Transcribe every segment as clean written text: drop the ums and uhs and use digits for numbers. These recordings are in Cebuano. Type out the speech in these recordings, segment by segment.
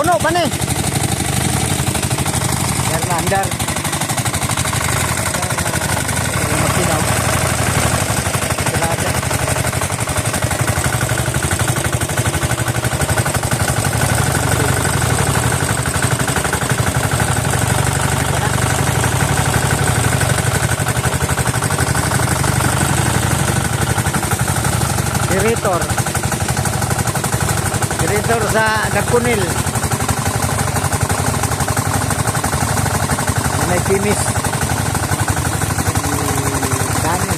Puno pa ni. Andar na, andar. Andar na. Makina, oh. Sarada. Generator. Generator sa Nagkunil. May kimis. Si Danny.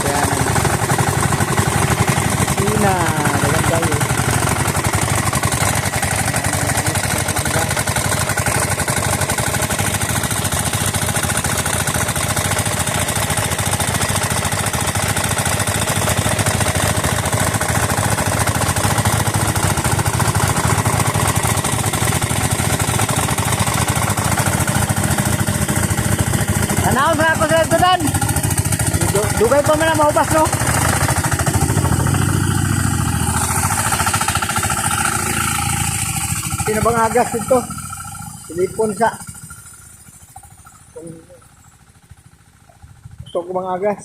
Kaya Sina, dagan tayo. Tanaw sa ako sa tudan. Dugay pa man na mahubas, no. Sino bang agas dito? Silipon sa. Kung gusto ko bang agas.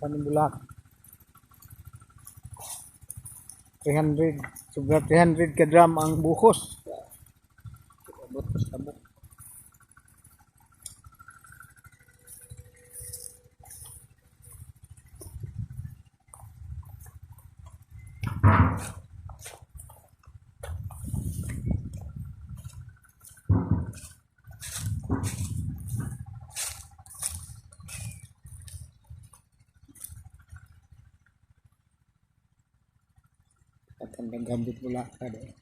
Panibulak. 300. Sobra 300 ka drum ang buhos. Abot sa tabok. At ang gambit bulak ka doon.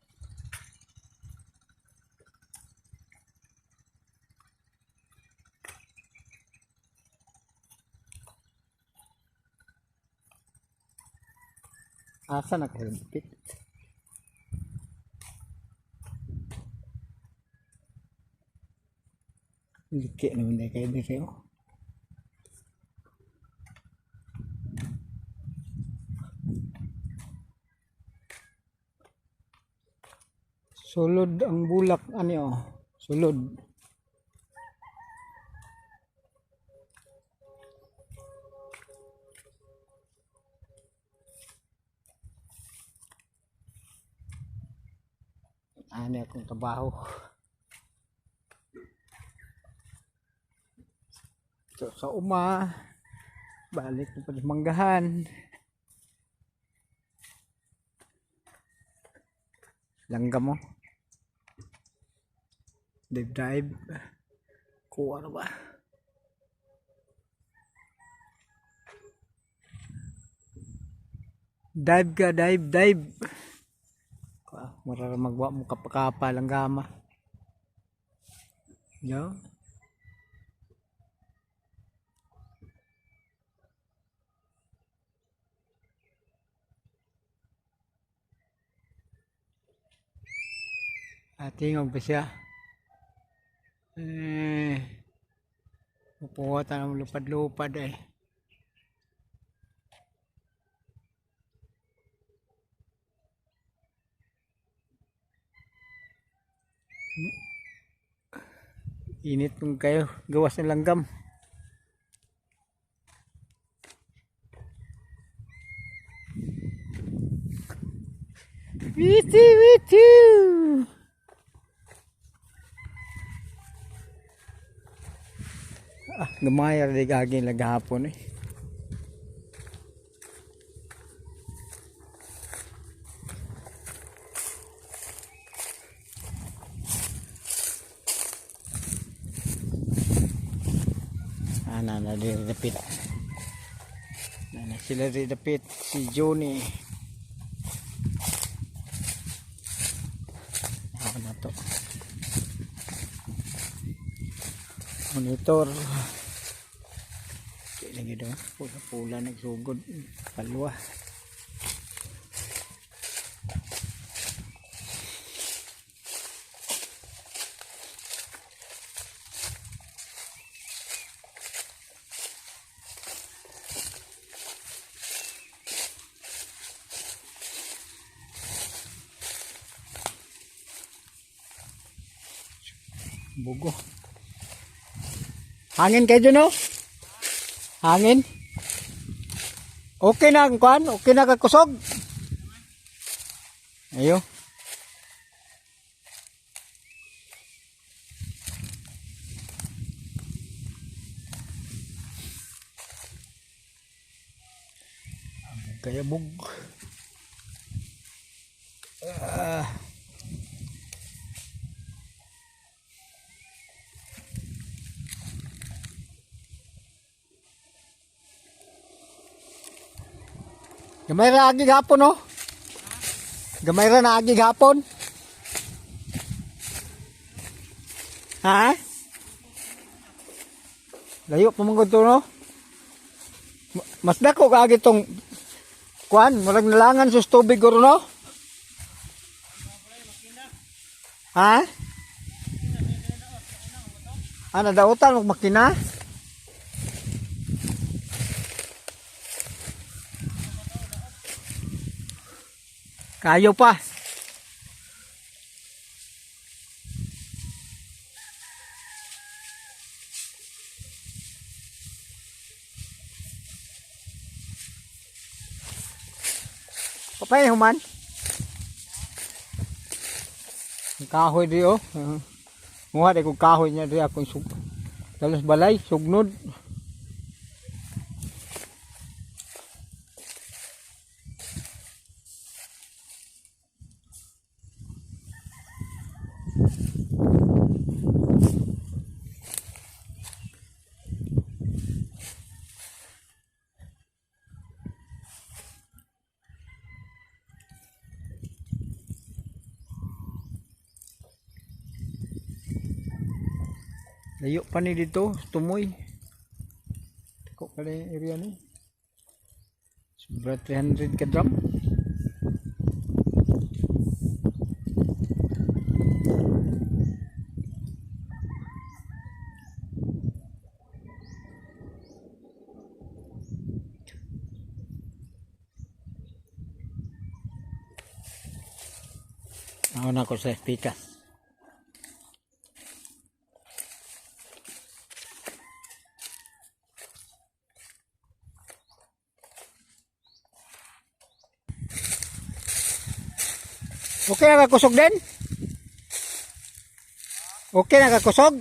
Asa nakahilpit? Liki naman na kayo dito. Oh. Sulod ang bulak ani oh. Sulod. Ani akong trabaho. So, sa uma, balik na pa sa manggahan. Langga mo. Dive dive. Kuha na ba? Dive ka, dive, dive. Mura magwa mo kapakapa langgama. Yo. Atingog pa siya. Eh, upuwatan ang lupad-lupad eh. Init kung kayo. Gawas ng langgam. Witi, witi! Ah, gamay ra di gagi laghapon eh. Ana na di dapit. Ana sila di dapit si Johnny. Ako na to. Monitor. Kaya lagi daw. Pula-pula nagsugod. Palwa. Bugo. Hangin kayo no? Hangin. Okay na ang kuan, okay na kakusog. Ayo. Kaya bug. Ah. Gamay ra agi gapon no? Gamay ra na agi gapon. Ha? Layo pa man gud to no? Mas dako ka agi tong kuan, murag nalangan sus tubig guro no? Ha? Ah, nadautan og makina? Kayo pa. Papay human. Ang kahoy di oh. Muha di kong kahoy niya di akong sug. Dalos balay, sugnod. Layo pa ni dito, tumoy. Ko pala yung area ni. Sobra 300 ka drum. Ako na ko sa pikas. Okay na kakusog din? Okay na kakusog?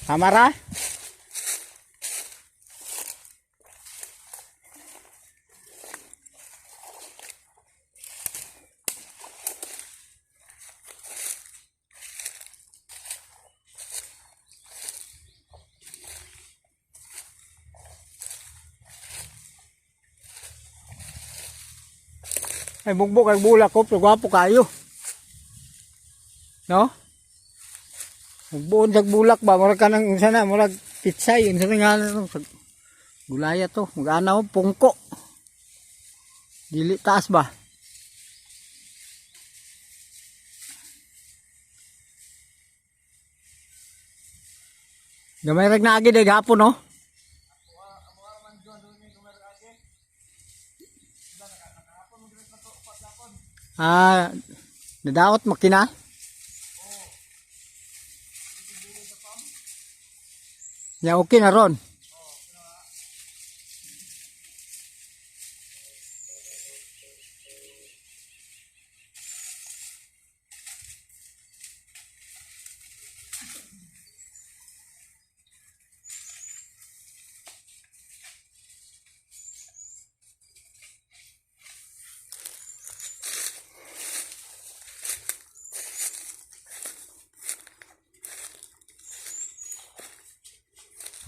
Tama ra? Ay bugbog ang bulak ko, pero gwapo kayo. No? Bugbuon sa bulak ba, murag ka ng unsa na, murag pitsay, unsa na nga na, sa gulaya to, mag-anaw, pungko. Dili taas ba? Gamay rag naagi day gapon no? Ah, nadaot makina? Ya okay na ron.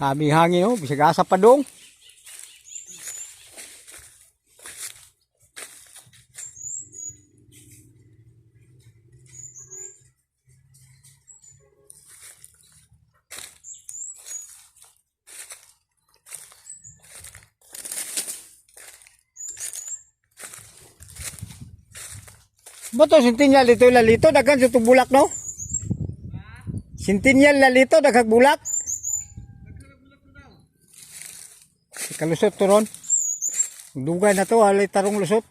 Sabi hangin oh, bisag asa pa dong. Bato sintinyal dito lalito daghan sa tubulak no? Sintinyal lalito daghang bulak. Kalusot to ron. Dugay na to, alay tarong lusot.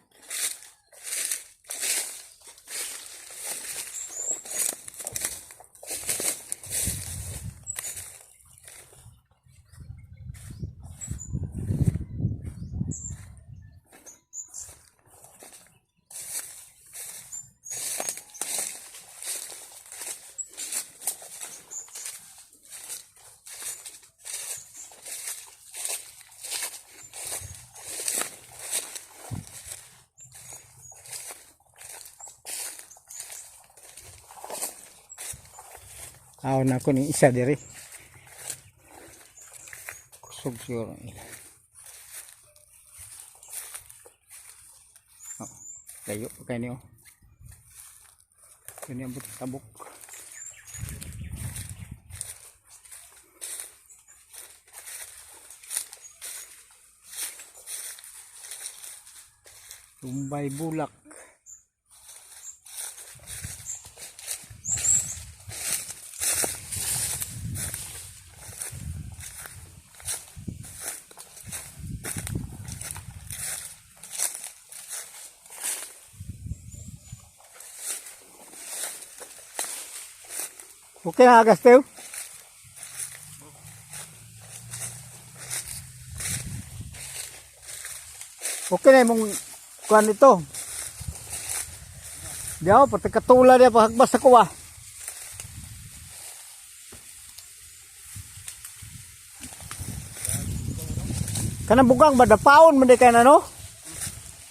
Aw na ko ning isa diri. Kusog siguro ang ila. Oh, layo pa kayo niyo. Kani ang tabok. Lumbay bulak. Okay na, Agasteo? Okay na imong kuan nito. Diyaw, pati katula niya pahagbas sa kuwa. Kanang bugang ba dapaon man di kay na no?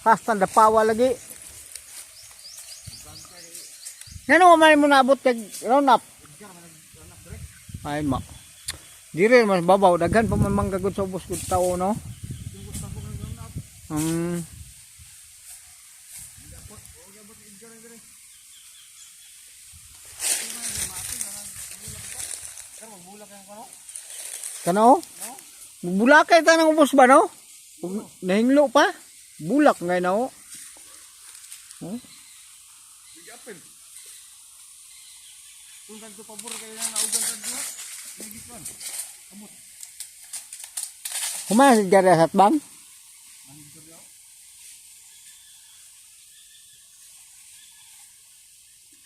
Hasta dapawa lagi. Ngano man mo naabot kag round up? Ay ma. Dire mas babaw daghan pa man manggagod sa ubos gud tao no. Kano? Bulakay ta nang ubos ba no? Ug nahinglo pa. Bulak ngay na oh. Oh. Big apple. Kung kanto pabor kayo na naugan kanto. Higit man. Amot. Human si Jare sa bang?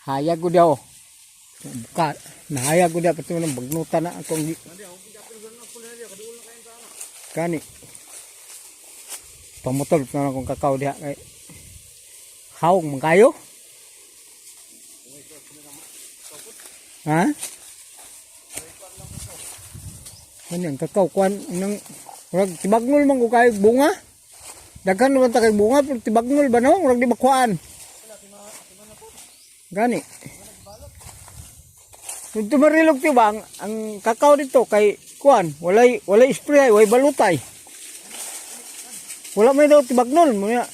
Hayag ko daw. Buka, nahayag ko daw pati mo ng bagnutan na akong kani. Pamutol na akong kakao diha kay hawong man kayo. Ha? Ano ang kakao kuan nang murag tibagnol man ko kayo bunga. Daghan naman ta kay bunga pero tibagnol ba no? Murag di makuhaan. Gani. Kung tumarilog ti ba ang kakao dito kay kuan, walay spray, walay balutay. Wala may daw tibagnol mo niya.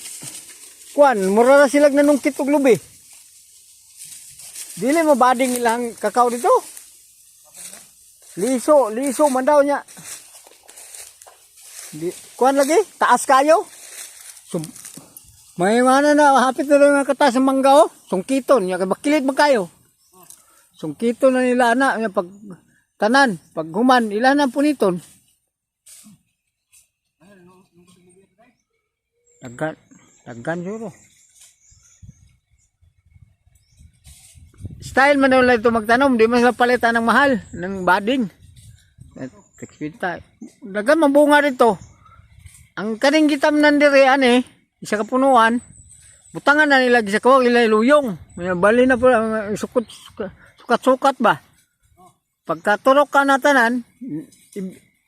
Kuan, mura ra silag nanungkit og lubi. Dili mo bading ilang kakao dito. Liso, liso man daw niya. Di, kuan lagi, taas kayo. So, may mga na, hapit na rin mga kataas ng mangga oh. Sungkiton, niya kay bakilit man kayo. Sungkiton na nila ana, niya pag tanan, pag human, ila na puniton. Daghan, daghan siguro. Style man nila ito magtanom, di man sila palitan ng mahal, ng bading. Tekspinta. Daghan man bunga dito. Ang kaning gitamnan diri ani, isa ka punuan, butangan na nila sa kawag ila luyong. May bali na po ang sukot sukat-sukat ba. Pagkaturok ka na tanan,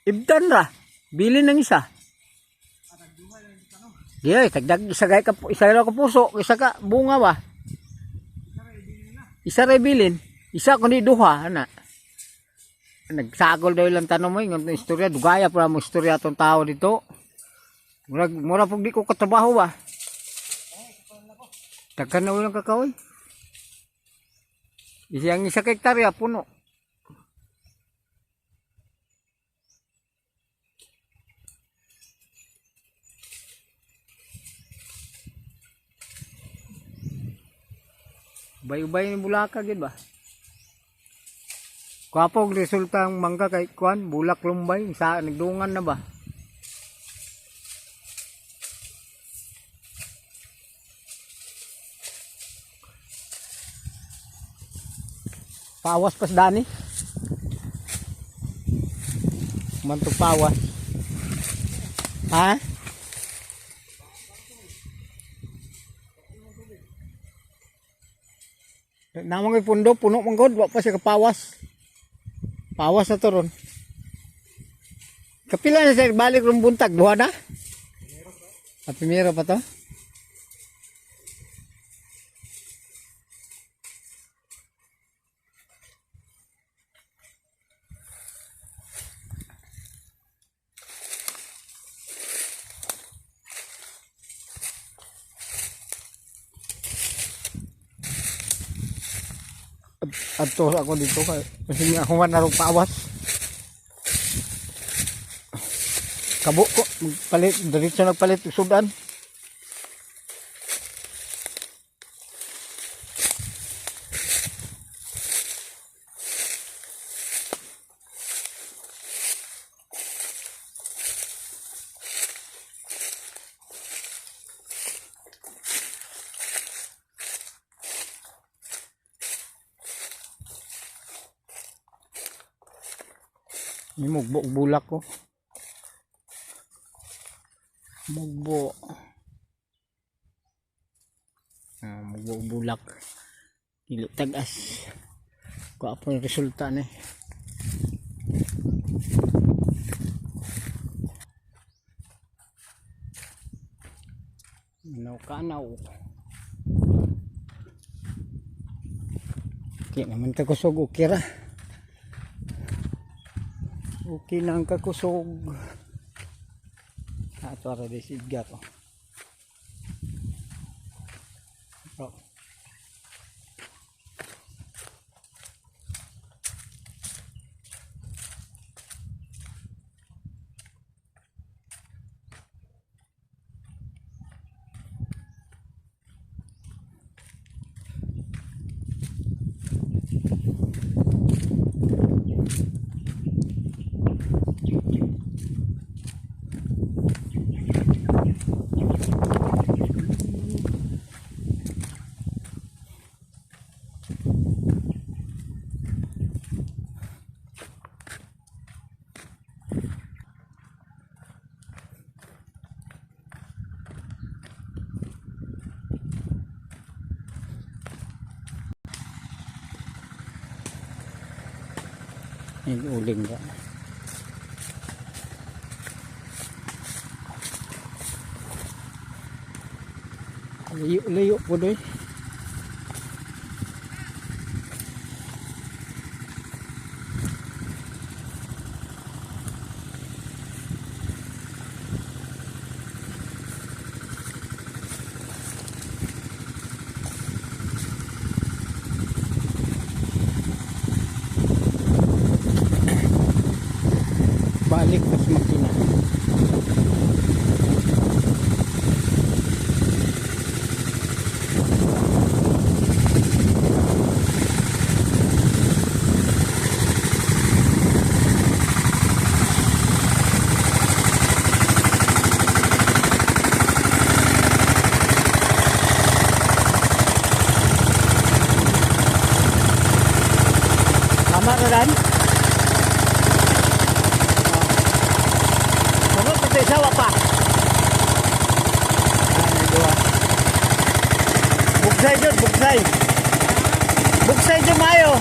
ibdan ra. Bilin ng isa. Di tagdag isa kay ka isa ra ka puso, isa ka bunga ba. Isa ra bilin, isa kundi duha ana. Nagsagol daw ilang tanong mo, ingon istorya, dugaya pa mo istorya tong tao dito. Murag mura pug di ko katrabaho ba. Daghan na ulang kakao eh. Isang isa ka hektarya puno. Ubay-ubay ni bulaka gid ba? Kwapo ang resulta ang mangga kay kuan bulak lumbay sa nagdungan na ba? Pawas pas dani. Mantog pawas. Ha? Namang pundo, puno man gud, wa pa siya kapawas. Pawas na to ron. Kapila na siya balik rong buntag, duha na? Ah, primero pa to? Adto ako dito kay kasi nga ako man narong paawas. Kabo ko magpalit diretso nagpalit og sudan. May mugbo og bulak ko. Mugbo. Ah, mugbo og bulak. Dili tag-as. Kuha po yung resulta ni. Ano kanaw. Di naman ta kusog, okay ra. Okay na ang kakusog. Ato ra di si Edgar. Oh. Oh. Yung uling ba? Layo, layo po doy. Balik mas makina. Tama na dan? Sunod pa sa isa, wa pa. Ah, dua. Bugsay jud, bugsay. Bugsay jud maayo.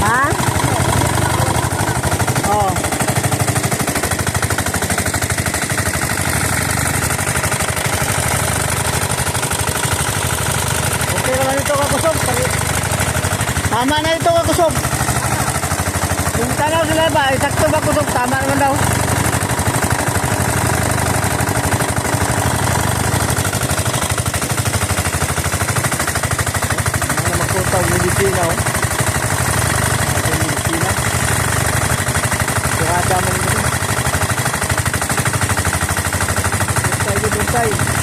Ha? Oh. Okay naman ito kakusog. Tama na ito kakusog. Kung tanaw sila ba, eh, sakto ba kusog? Tama naman daw. Ano magkutaw medisina oh. Ito medisina. Sirada man ito. Bugsay, bugsay.